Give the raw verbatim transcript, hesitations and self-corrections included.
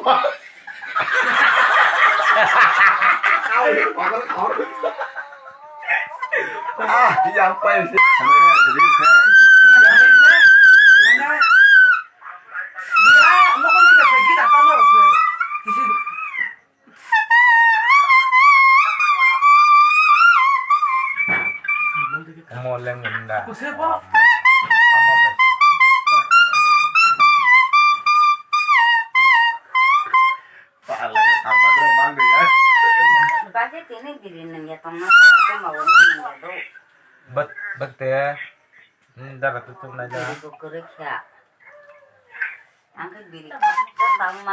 Ah, yang paling sih. Omo leng nda. Kusebo. Omo bai. Pala ke sama dre bang de ya. Bagi tini diri nang ya tong na sa ko mau nang ya do. Bet bet te. Hmm, dara tu tu na ja. Diri ko kore kya. Ang ke biri ko ta man.